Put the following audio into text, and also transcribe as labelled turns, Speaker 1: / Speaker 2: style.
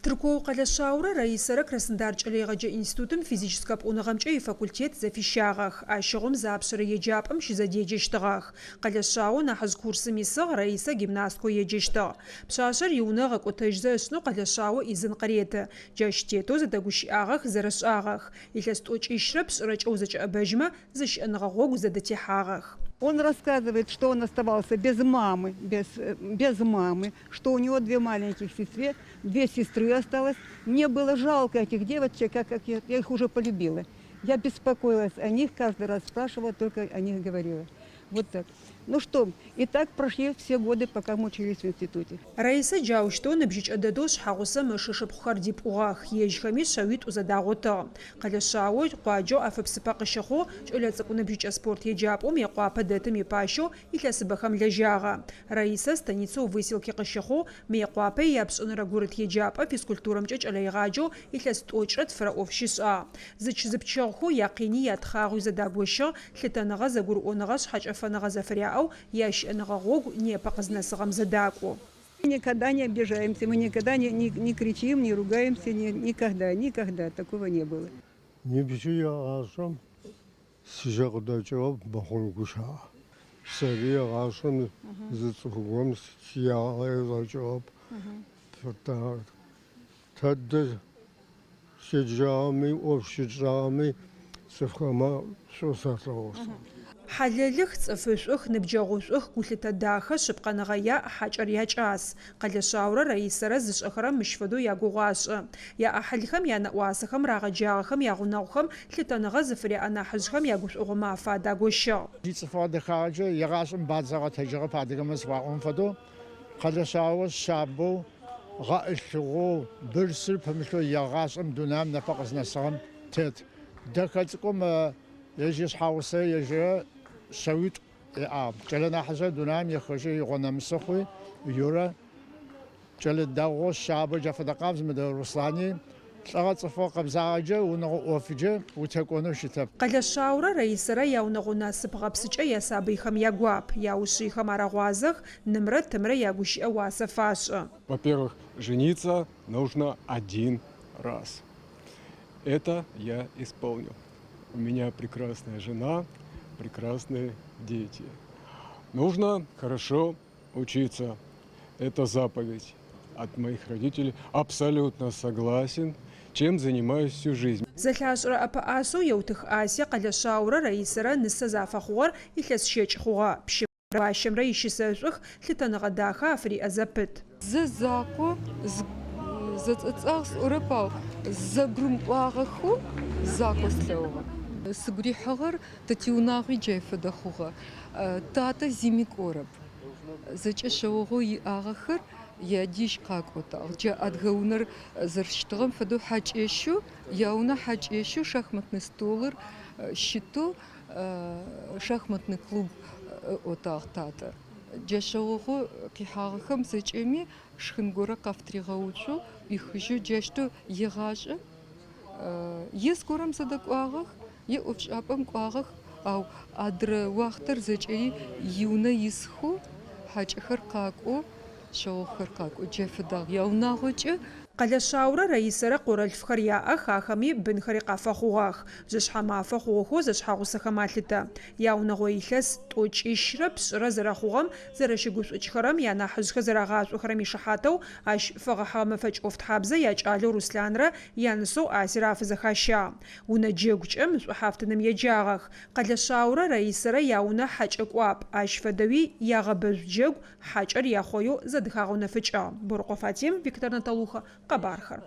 Speaker 1: Тыркоо Къэлэшъаорэ Раисэрэ Краснодар кӏэлэегъэджэ институтым физическэ пӏуныгъэмкӏэ ифакультет зэфищагъэх. Ащыгъум зы апшъэрэ еджапӏэм щызэдеджэщтыгъэх. Къэлэшъао нахьыжъ курсым исыгъ, Раисэ гимнасткэу еджэщтыгъ. Пшъашъэр иунэ ыгъэкӏотэжьзэ ышӏынэу Къэлэшъао ӏизын къыреты. Джащ тетэу зэдэгущыӏагъэх, зэрэшӏагъэх. Илъэс тӏокӏищрэ пшӏырэкӏэ узэкӏэӏэбэжьмэ, зы щыӏэныгъэ гъогу зэдытехьагъэх.
Speaker 2: Он рассказывает, что он оставался без мамы, без, без мамы, что у него две маленьких сестры, две сестры осталось. Мне было жалко этих девочек, как, как я, я их уже полюбила. Я беспокоилась о них, каждый раз спрашивала, только о них говорила. Вот так. Ну что, и так прошли все годы, пока мы учились в институте.
Speaker 1: Раисэ джаущтэу ныбжьыкӏэ дэдэу шъхьэгъусэм ыш-ышыпхъухэр дипӏугъэх, ежьхэми шъэуитӏу зэдагъотыгъ. Къэлэшъао къуаджэу Афыпсыпэ къыщыхъугъ, кӏэлэцӏыкӏу-ныбжьыкӏэ спорт еджапӏэу Мыекъуапэ дэтым ипащэу илъэсыбэхэм лэжьагъэ. Раисэ станицэу Выселки къыщыхъугъ, Мыекъуапэ ияпшӏэнэрэ гурыт еджапӏэ физкультурэмкӏэ кӏэлэегъаджэу илъэс тӏокӏрэ тфырэ ӏоф щишӏагъ. Зыч-зыпчэгъухэу якъини ятхъагъуи зэдагощыгъ, лъытэныгъэ, зэгурыӏоныгъэ, шъхьэкӏэфэныгъэ зэфыряӏэу ящыӏэныгъэ гъогу непэ къызнэсыгъэм зэдакӏу.
Speaker 2: Мы никогда не обижаемся, мы никогда не, не, не кричим, не ругаемся, не, никогда, никогда такого не было.
Speaker 3: Нибжьи егъашӏэм сыжэ къыдэкӏыгъэп мыхъун гущыӏэ. Сэри егъашӏэм зы цӏыф горэм сиягъэ езгъэкӏыгъэп. Тэдэ Седжагъэми, ӏоф щытшӏагъэми цӏыфхэмэ шӏу салъэгъу сэ.
Speaker 1: Хьалэлых, цӏыфышӏух, ныбджэгъушӏух, гулъытэ дахэ, шъыпкъэныгъэ яӏ, хьакӏэр якӏас. Къэлэшъаорэ Раисэрэ зышӏэхэрэм мыщ фэдэу ягугъу ашӏы. Яӏахьылхэм, янэӏуасэхэм, рагъэджагъэхэм, ягъунэгъухэм, лъытэныгъэ зыфыряӏэ нахьыжъхэм ягушӏогъо мафэ адагощыгъ.
Speaker 4: Ицӏыфыгъэ дэхагъэкӏэ егъашӏэм бадзэ гъэтэджыгъэп адыгэмэ зыфаӏом фэдэу Къэлэшъао шъабэу, гъэӏылъыгъэу, бырсыр пымылъэу егъашӏэм дунаим непэ къызнэсыгъэм тет. Дэхэ цӏыкӏум ежь ишъхьэгъусэ ежьырэ шъэуитӏу иӏагъ. Кӏэлэ нахьыжъыр дунаим ехыжьи игъонэмысы хъуи, Юрэ кӏэлэ дэгъоу, шъабэу, джа фэдэ къабз мыдэ Руслъани лӏыгъэ цӏыфыгъэ къэбзагъэкӏэ, унэгъо ӏофыкӏэ утекӏонэу щытэп.
Speaker 1: Къэлэшъаорэ Раисэрэ яунэгъо насып гъэпсыкӏэ ясабыйхэм ягуап, яушъыйхэм арэгъуазэх, нымрэ тымрэ ягущыӏэ уасэ фашӏы.
Speaker 5: Во-первых, жениться нужно один раз. Это я исполнил. У меня прекрасная жена, прекрасные дети. Нужно хорошо учиться. Это заповедь от моих родителей. Абсолютно согласен, чем занимаюсь всю жизнь.
Speaker 1: Зэлъашӏэрэ ӏэпэӏасэу Еутых Асе Къэлэшъаорэ Раисэрэ нысэ зафэхъугъэр илъэс щэкӏ хъугъэ. Пщымрэ гуащэмрэ ищысэшӏух, лъытэныгъэ дахэ афыриӏэ зэпыт.
Speaker 6: Зэ закъо зэцӏэцӏагъ сӏорэп, ау зэгурымыӏуагъэхэу закъо слъэгъугъэ. Сыгу рихьыгъэр тэ тиунагъуи джай фэдэ хъугъэ. Татэ зими кӏорэп. Зэкӏэ шъэогъоу иӏагъэхэр ядежь къакӏотагъ. Джа адыгэ унэр зэрэщытыгъэм фэдэу хьакӏэщэу, яунэ хьакӏэщэу шахматный столыр щытэу шахматный клуб ыӏотагъ татэ. Джа шъэогъоу къихьагъэхэм зэкӏэми шхын горэ къафтригъэуцоу, ӏуихыжьэу джащтэу егъашӏэ. Е зыгорэм зэдэкӏуагъэх, е ӏофшӏапӏэм кӏуагъэх, ау адрэ уахътэр зэкӏэри иунэ исхэу хьакӏэхэр къакӏоу, шъэогъухэр къакӏоу джа фэдагъ яунагъокӏэ.
Speaker 1: Къэлэшъаорэ Раисэрэ къорэлъфхэр яӏэх, ахэми бынхэри къафэхъугъэх. Жъышъхьэ мафэ хъугъэхэу зэшъхьэгъусэхэм алъытэ. Яунэгъо илъэс тӏокӏищрэ пшӏырэ зэрэхъугъэм зэрэщыгушӏукӏхэрэм, янахьыжъхэр зэрагъашӏохэрэм ишыхьатэу ащ фэгъэхьыгъэ мэфэкӏ ӏофтхьабзэ якӏалэу Руслъанрэ янысэу Асерэ афызэхащагъ. Унэ джэгукӏэ мы шӏухьафтыным еджагъэх. Къэлэшъаорэ Раисэрэ яунэ хьэкӏэ кӏуапӏ, ащ фэдэуи ягъэбэжъу джэгу хьакӏэр яхъоеу зэдыхагъэунэфыкӏыгъ. Борыкъо Фатим, Виктор Наталуха, Къэбархэр.